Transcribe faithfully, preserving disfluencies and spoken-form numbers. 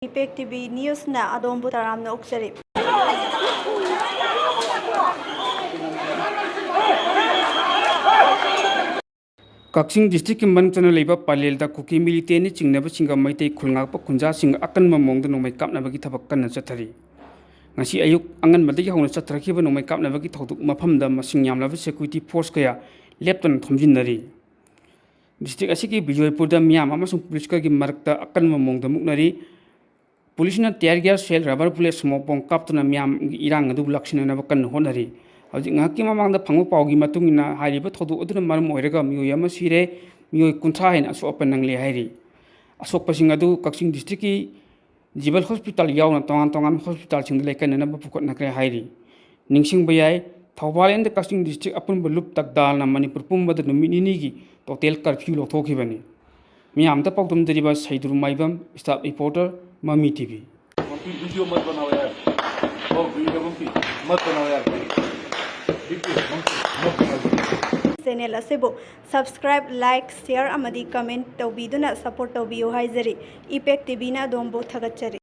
ꯏꯄꯦꯛ TV ꯅ꯭ꯌꯨꯁꯅ ꯑꯗꯣꯝꯕꯨ ꯇꯔꯥꯝꯅ ꯑꯣꯛꯆꯔꯤ꯫ ꯀꯛꯆꯤꯡ ꯗꯤꯁꯇ꯭ꯔꯤꯛꯀꯤ ꯃꯅꯨꯡ ꯆꯟꯅ ꯂꯩꯕ ꯄꯂꯦꯜꯗ ꯀꯨꯀꯤ ꯃꯤꯂꯤꯇꯦꯟꯅ ꯆꯤꯡꯅꯕꯁꯤꯡꯒ ꯃꯩꯇꯩ ꯈꯨꯜ ꯉꯥꯛꯄ ꯈꯨꯟꯖꯥꯁꯤꯡꯒ ꯑꯀꯟꯕ ꯃꯑꯣꯡꯗ ꯅꯣꯡꯃꯩ ꯀꯥꯞꯅꯕꯒꯤ ꯊꯕꯛ ꯀꯟꯅ ꯆꯠꯊꯔꯤ꯫ ꯉꯁꯤ ꯑꯌꯨꯛ ꯑꯉꯟꯕꯗꯒꯤ ꯍꯧꯅ ꯆꯠꯊꯔꯛꯈꯤꯕ ꯅꯣꯡꯃꯩ ꯀꯥꯞꯅꯕꯒꯤ ꯊꯧꯗꯣꯛ ꯃꯐꯝꯗ ꯃꯁꯤꯡ ꯌꯥꯝꯂꯕ ꯁꯦꯀ꯭ꯌꯨꯔꯤꯇꯤ ꯐꯣꯔꯁ ꯀꯌꯥ ꯂꯦꯞꯇꯅ ꯊꯣꯝꯖꯤꯟꯅꯔꯤ꯫ ꯗꯤꯁꯇ꯭ꯔꯤꯛ ꯑꯁꯤꯒꯤ ꯕꯤꯖꯣꯏꯄꯨꯔꯗ ꯃꯤꯌꯥꯝ ꯑꯃꯁꯨꯡ ꯄꯨꯂꯤꯁꯀꯒꯤ ꯃꯔꯛꯇ ꯑꯀꯟꯕ ꯃꯑꯣꯡꯗ ꯃꯨꯛꯅꯔꯤ꯫ ꯄꯨꯂꯤꯁꯅ tear gas shell, rubber bullet, smoke bomb ꯀꯥꯞꯇꯨꯅ ꯃꯤꯌꯥꯝꯒꯤ ꯏꯔꯥꯡ ꯑꯗꯨ ꯂꯥꯛꯁꯤꯟꯅꯅꯕ ꯀꯟꯅ ꯍꯣꯠꯅꯔꯤ꯫ ꯍꯧꯖꯤꯛ ꯉꯥꯏꯍꯥꯛꯀꯤ ꯃꯃꯥꯡꯗ ꯐꯪꯕ ꯄꯥꯎꯒꯤ ꯃꯇꯨꯡ ꯏꯟꯅ, ꯍꯥꯏꯔꯤꯕ ꯊꯧꯗꯣꯛ ꯑꯗꯨꯅ ꯃꯔꯝ ꯑꯣꯏꯔꯒ ꯃꯤꯑꯣꯏ ꯑꯃ ꯁꯤꯔꯦ, ꯃꯤꯑꯣꯏ ꯀꯨꯟꯊ꯭ꯔꯥ ꯍꯦꯟꯅ ꯑꯁꯣꯛ ꯑꯄꯟ ꯅꯪꯂꯦ ꯍꯥꯏꯔꯤ꯫ ꯑꯁꯣꯛꯄꯁꯤꯡ ꯑꯗꯨ ꯀꯛꯆꯤꯡ ꯗꯤꯁꯇ꯭ꯔꯤꯛꯀꯤ ꯖꯤꯕꯜ ꯍꯣꯁꯄꯤꯇꯥꯜ ꯌꯥꯎꯅ ꯇꯣꯉꯥꯟ ꯇꯣꯉꯥꯟꯕ ꯍꯣꯁꯄꯤꯇꯥꯜꯁꯤꯡꯗ ꯂꯥꯏꯀꯠꯅꯅꯕ ꯄꯨꯈꯠꯅꯈ꯭ꯔꯦ ꯍꯥꯏꯔꯤ꯫ ꯅꯤꯡꯁꯤꯡꯕ ꯌꯥꯏ, ꯊꯧꯕꯥꯜ and ꯀꯛꯆꯤꯡ ꯗꯤꯁꯇ꯭ꯔꯤꯛ ꯑꯄꯨꯟꯕ ꯂꯨꯞ ꯇꯛꯗꯥꯜꯅ ꯃꯅꯤꯄꯨꯔ ꯄꯨꯝꯕꯗ ꯅꯨꯃꯤꯠ ꯅꯤꯅꯤꯒꯤ total curfew ꯂꯧꯊꯣꯛꯈꯤꯕꯅꯤ꯫ ꯃꯤꯌꯥꯝꯗ ꯄꯥꯎꯗꯝꯖꯔꯤꯕ ꯁꯩꯗꯨꯔ ꯃꯥꯏꯕꯝ, staff reporter, ꯃꯃꯤ ꯇꯤꯚꯤ꯫ वीडियो मत बनाओ यार। और वीडियो मत बनाओ यार। वीडियो मत बनाओ। ꯆꯦꯅꯦꯜ ꯑꯁꯤꯕꯨ subscribe, like, share ꯑꯃꯗꯤ comment ꯇꯧꯕꯤꯗꯨꯅ support ꯇꯧꯕꯤꯌꯨ ꯍꯥꯏꯖꯔꯤ꯫ ꯏꯄꯦꯛ ꯇꯤꯚꯤꯅ ꯑꯗꯣꯝꯕꯨ ꯊꯥꯒꯠꯆꯔꯤ꯫